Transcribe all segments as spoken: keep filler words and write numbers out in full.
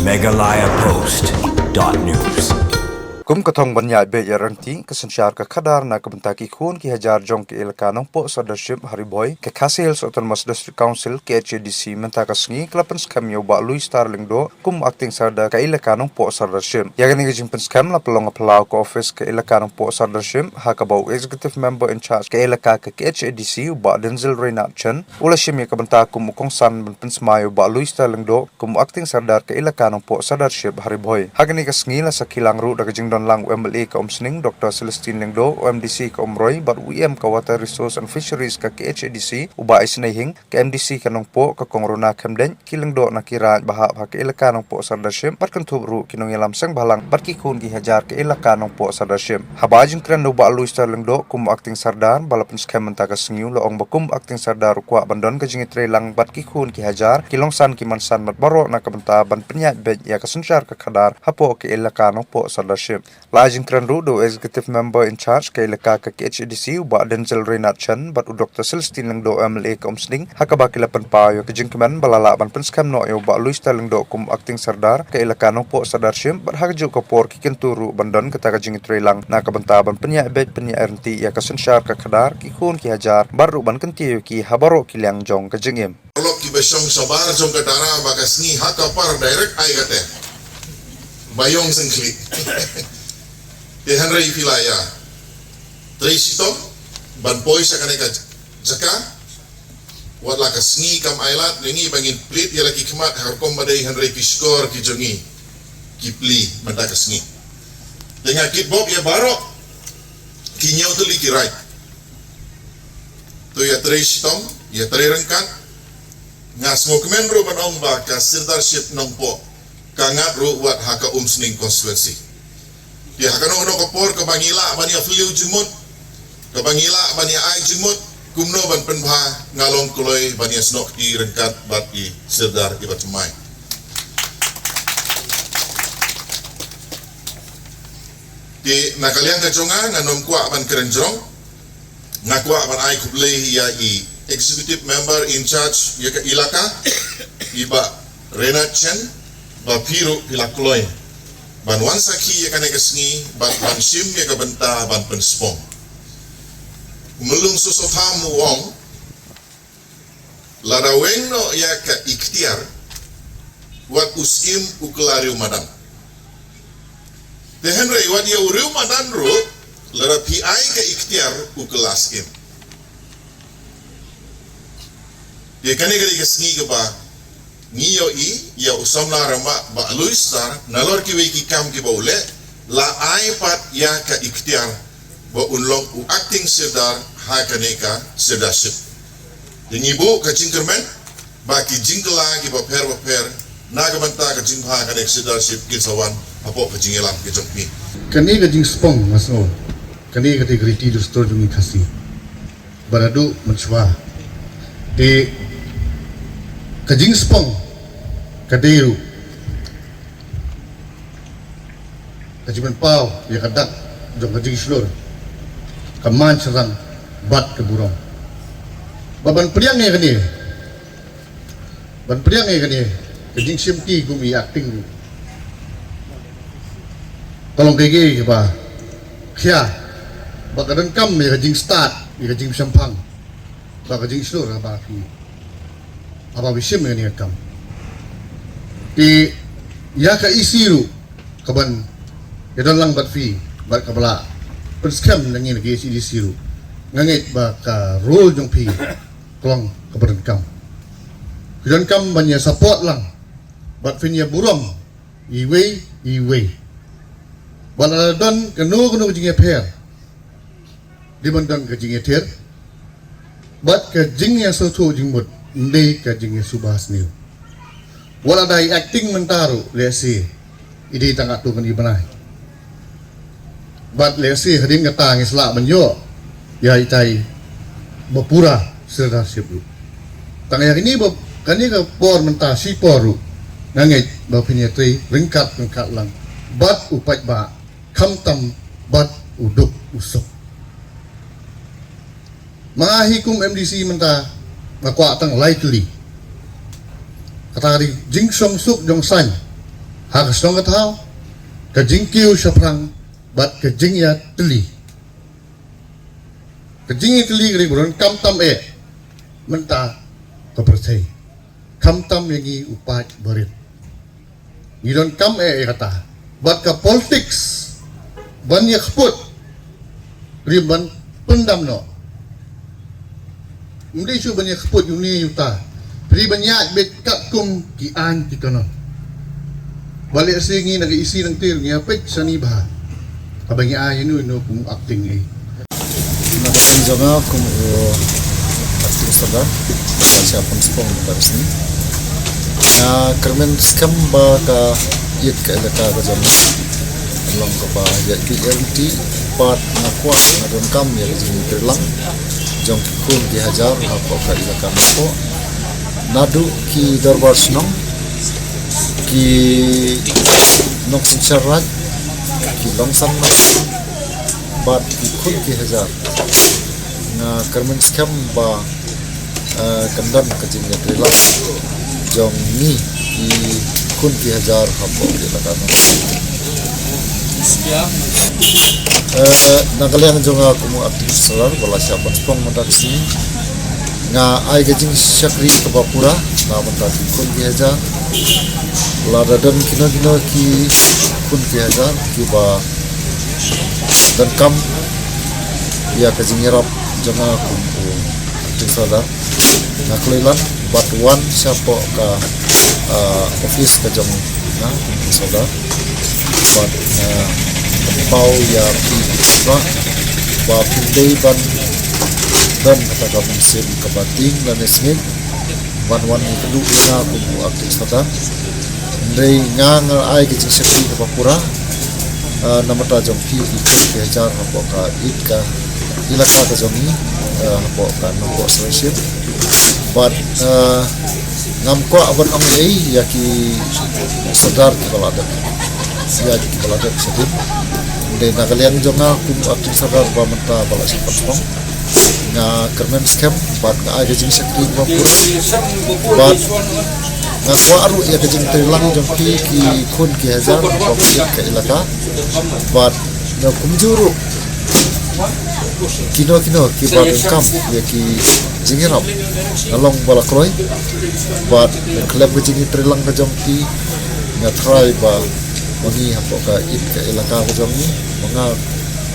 Meghalaya Post dot news. Kum ka thong ban ïaid beit ïaid ryntih ka synshar ka khadar na ka bynta ki khun ki hajar jong ka elaka Nongpoh Sirdarship ha Ri Bhoi, ka Khasi Hills Autonomous District Council, K H A D C, mynta ka sngi ka la pynskhem ïa u Bah Louis Star Lyngdoh kum Acting Sardar ka elaka Nongpoh Sirdarship. Ïa kane ka jingpynskhem la pynlong ha phyllaw ka office ka elaka Nongpoh Sirdarship, ha kaba u Executive Member in Charge ka elaka ka K H A D C, u Bah Denzil Reinhard Chen, u la shim ïa ka bynta kum u kongsan ban pynsmai ïa u Bah Louis Star Lyngdoh kum u Acting Sardar ka elaka Nongpoh Sirdarship ha Ri Bhoi. Ha kane ka sngi la sakhi lang ruh da ka jingdon lang u M L A ka Umsning, Doctor Celestine Lyngdoh, u M D C ka Umroi, bad u E M ka Water Resource and Fisheries ka K H A D C, u Bah Isnei Hing, ka M D C ka Nongpoh, ka Kong Rona Khymdeit, ki lyngdoh na ki raid ba hap ha ka elaka Nongpoh Sirdarship, bad kynthup ruh ki nongïalam seng bhalang bad ki khun ki hajar ka elaka Nongpoh Sirdarship. Haba ai jingkren da u Bah Louis Star Lyngdoh kum u Acting Sardar ba la pynskhem mynta ka sngi, u la ong ba kum u Acting Sardar u kwah ban don ka jingïatreilang bad ki khun ki hajar, ki longsan ki mansan bad baroh na ka bynta ban pynïaid beit ïa ka synshar ka khadar hapoh ka elaka Nongpoh Sirdarship. La ai jingkren ruh da u Executive Member in Charge ka elaka ka K H A D C, u Bah Denzil Reinhard Chen, bad u Doctor Celestine Lyngdoh, M L A ka Umsning, ha kaba ki la pynpaw ïa ka jingkmen ba la lah ban pynskhem noh ïa u Bah Louis Star Lyngdoh kum Acting Sardar ka elaka Nongpoh Sirdarship, bad ha kajuh ka por ki kyntu ruh ban don kata ka jingïatreilang na ka bynta ban pynïaid beit pynïaid ryntih ïa ka synshar ka khadar, ki khun ki hajar, bad ruh ban kyntiew ïa ki ha baroh ki liang jong ka jingim. Paralok kiba shong shabar jong ka dara ba ka sngi ha ka par direct ai kata. Ba ïong sngewkhlieh. Te hynrei phi la ïatrei shitom ban poi sha kane ka jaka. Wat la ka sngi kam ailad, ngi ba ngin plie ïa la ki khmat ha rukom ba dei, hynrei ki shkor ki jong ngi ki plie mynta ka sngi. Te nga kitbok ïa baroh ki hynñiew tylli ki raid. To ïatrei shitom, ïatrei ryngkat. Nga sngewkmen ruh ban ong ba ka Sirdarship Nongpoh ka ngat ruh wat ha ka Umsning constituency. Te ha kano kano ka por kaba ngi lah ban ïa phylliew jingmut, kaba ngi lah ban ïa ai jingmut kumno ban pynbha, nga long kloi ban ïa snoh kti ryngkat bad i Sirdar i ba thymmai. Te na ka liang ka jong nga, ngan ym kwah ban kren jrong. Nga kwah ban ai khublei ïa i Executive Member in Charge ïa ka elaka, i Bah Reinhard Chen, ba phi ruh phi la kloi ban wan sakhi ïa kane ka sngi, ban, ban shim ïa ka bynta ban pynspong. Myllung Soso Tham u ong, lada weng noh ïa ka iktiar, wat u syiem u kylla riew madan. Te hynrei wat ïa u riew madan ruh, lada phi ai ka iktiar, u kylla syiem. Te kane ka dei ka sngi kaba ngi ïohi ïa u samla rangbah Bah Louis Star, nalor kiwei ki kam kiba u leh, la ai pat ïa ka iktiar ba un long u Acting Sirdar ha kane ka Sirdarship. Te ngi buh ka jingkyrmen ba ki jingkylla kiba pher ba pher na ka bynta ka jingbha kane ka Sirdarship kin sa wan hapoh ka jingïalam ka jong phi. Kane ka jingspong nga sngew, kane ka dei ka riti dustur jong ngi Khasi. Ba naduh mynshuwa. Te ka jingspong ka dei ruh ka jingpynpaw ïa ka dak jong ka jingshlur, ka man shynrang bad ka burom. Ba ban pdiang ïa kane, ban pdiang ïa kane ka jingshimti kum i Acting, ka long kaei kaei kaba khia, ba ka donkam ïa ka jingstad, ïa ka jingshemphang, ba ka jingshlur haba phi, haba phi shim ïa kane ka kam. Te ïa ka E C ruh kaban ïadon lang bad phi, bad kaba la pynskhem na ngi na ka E C D C ruh, nga ngeit ba ka role jong phi ka long kaba donkam. Ka donkam ban ïa support lang bad phin ïa burom iwei iwei. Bad lada don kano kano ka jingïapher, dei ban don ka jingïathir bad ka jingïasngewthuh jingmut, ym dei ka jingïasuba sniew. Wat lada i Acting mynta ruh lehse i dei tang katto katne bnai. Bad lehse hadien kata ngi sa lah ban ïoh ïa itai ba pura Sirdarship ruh. Tang ïa kane ba, kane ka por mynta shipor ruh, nga ngeit ba phin ïatrei ryngkat ryngkat lang bad u paidbah, khamtam bad u duk u suk. Ma nga hi kum M D C mynta nga kwah tang lai tylli. Kata ka dei jingshongsuk jong saiñ, Ha ka shnong ka thaw, ka jingkiew shaphrang bad ka jingïatylli. Ka jingïatylli ka dei ba don kam tam eh mynta ka pyrthei. Khamtam ïa ngi u paid barit. Ngi don kam eh ïa kata. Bad ka politics ban ïa kput rim ban pyndam noh. Ym dei shuh ban ïa kput ïa une ïa uta. Phi ban ïa bit katkum ki aiñ ki kanon. Ba lehse ngi na ka isi nangta ngi ïa peit shane bha. Haba ngi ai ïa no ïa no kum acting eh. Na ka liang jong nga kum u acting sardar, nga sha pynspong ka sngi. Nga kyrmen skhem ba ka ïit ka elaka ka jong nga long kaba ïa ki R T bad nga kwah nga donkam ïa ka jingïatreilang jong ki khun ki hajar hapoh ka elaka Nongpoh. Naduh ki dorbar shnong, ki nongsynshar raij, ki longsan bad ki khun ki hajar. Nga kyrmen skhem ba, eh, kan don ka jingïatreilang jong ngi ki khun ki hajar hapoh ki elaka Nongpoh. Eh, na ka liang jong nga kum u acting sardar ba la shah pynspong mynta ka sngi, nga ai ka jingshakri kaba pura na bynta ki khun ki hajar. Lada don kino kino ki khun ki hajar kiba donkam ïa ka jingïarap jong nga kum u acting sardar, nga khlem lah bad wan shapoh ka, ah, office ka jong nga kum u acting sardar. Bad nga pynpaw ïa phi ki paidbah ba phin dei ban don kata ka mynsiem kaba tieng lane sngewbha ban wan ïakynduh ïa nga kum u acting sardar. Hynrei nga nga ai ka jingshakri kaba pura, ah, na bynta jong phi ki khun ki hajar hapoh ka ïit ka elaka ka jong ngi, ah, hapoh ka Nongpoh Saraishir. Bad, ah, ngam kwah ban ong ei ïa ki sordar kiba la dep, ïa kiba la dep shadien. Hynrei na ka liang jong nga kum u acting sordar ba mynta ba la shah pynspong, nga kyrmen skhem bad nga ai ka jingshakri kaba pura. Bad nga kwah ruh ïa ka jingtreilang jong phi ki khun ki hajar hapoh ka ïit ka elaka. Bad nga kumjuh ruh kino kino kiba donkam ïa ki jingïarap, nga long ba la kloi. Bad khlem ka jingtreilang ka jong phi, nga tharai ba ma ngi hapoh ka ïit ka elaka ka jong ngi, ma nga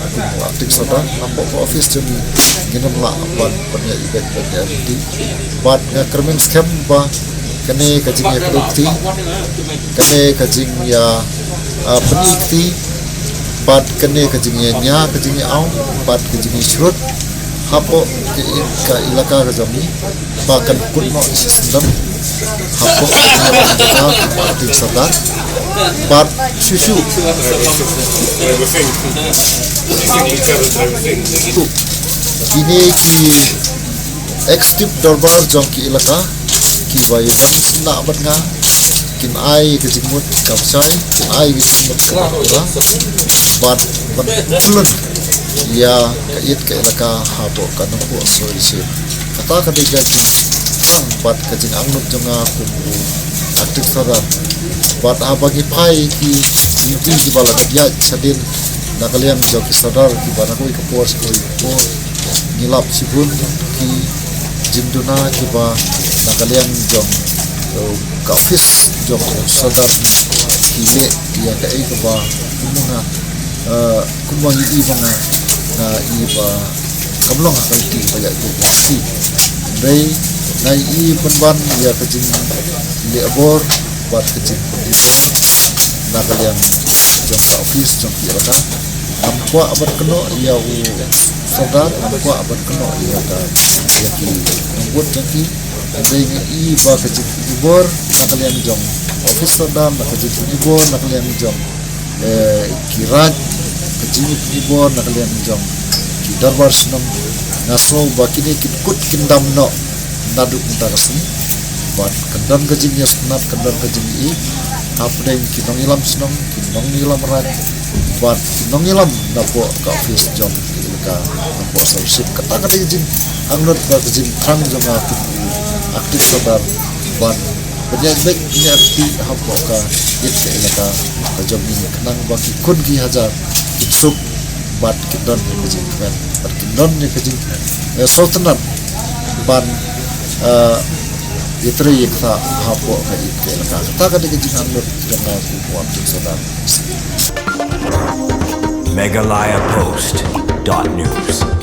kum u acting sordar, hapoh ka office jong ngi, ngin ym lah ban pynïaid beit ban ïaid lynti. Bad nga kyrmen skhem ba kane ka jingïakynduh kti, kane ka jingïa, ah, pyni kti, bad kane ka jingïa nia, ka jingïa aw, bad ka jingïa shrut hapoh ka i-, ka elaka ka jong ngi, ba kan kut noh shisyndon hapoh ka jingïa ba ka jaka ka ba ka jingïa sordar. Bad shuh shuh kine ki executive dorbar jong ki elaka, kiba ïadon sngewbha bad nga, kin ai ka jingmut kaba shai, kin ai ka jingmut kaba pura, bad ban pynlong ïa ka ïit ka elaka hapoh ka Nongpoh Saraishir. Kata ka dei ka jingthrang bad ka jingangnud jong nga kum u acting sordar. Bad haba ngi phai ki jingïathuh kiba la dep ïaid shadien na ka liang jong ki sordar kiba na kawei ka por sha kawei ka por, ngi lap shibun ki jingduna kiba na ka liang jong, eh, ka office jong u sordar ki leh ïa kaei kaba kumba nga, eh, kumba ngi i ba nga, nga i ba kam long ha ka lynti ba ïaid beit lynti. Hynrei nga i pynban ïa ka jingleh bor bad ka jingpynbor na ka liang jong ka office jong ki elaka. Ngam kwah ban kynnoh ïa u sordar, ngam kwah ban kynnoh ïa ka, ïa ki nongbud jong ki. Hynrei nga i ba ka jingpynbor na ka liang jong office sordar, na ka jingpynbor na ka liang jong, eh, ki raid, ka jingpynbor na ka liang jong ki dorbar shnong. Nga sngew ba kine kin kut kin dam noh naduh mynta ka sngi. Bad kan don ka jingïasynei, kan don ka jingïeit hapdeng ki nongïalam shnong, ki nongïalam raid, bad ki nongïalam napoh ka office jong ki elaka Nongpoh Saraishir. Kata ka dei ka jingangnud bad ka jingthrang jong nga kum u acting sordar ban Ngi ïa beit ngi ïa kti hapoh ka ïit ka elaka ka jong ngi khnang ba ki khun ki hajar kin suk bad kin don ïa ka jingkmen bad kin don ïa ka jing eh, sngewtynnat ban eh, ïatrei ïa kata hapoh ka ïit ka elaka. Kata ka dei ka jingangnud jong nga kum u Abdul Sadar. Meghalaya Post dot news.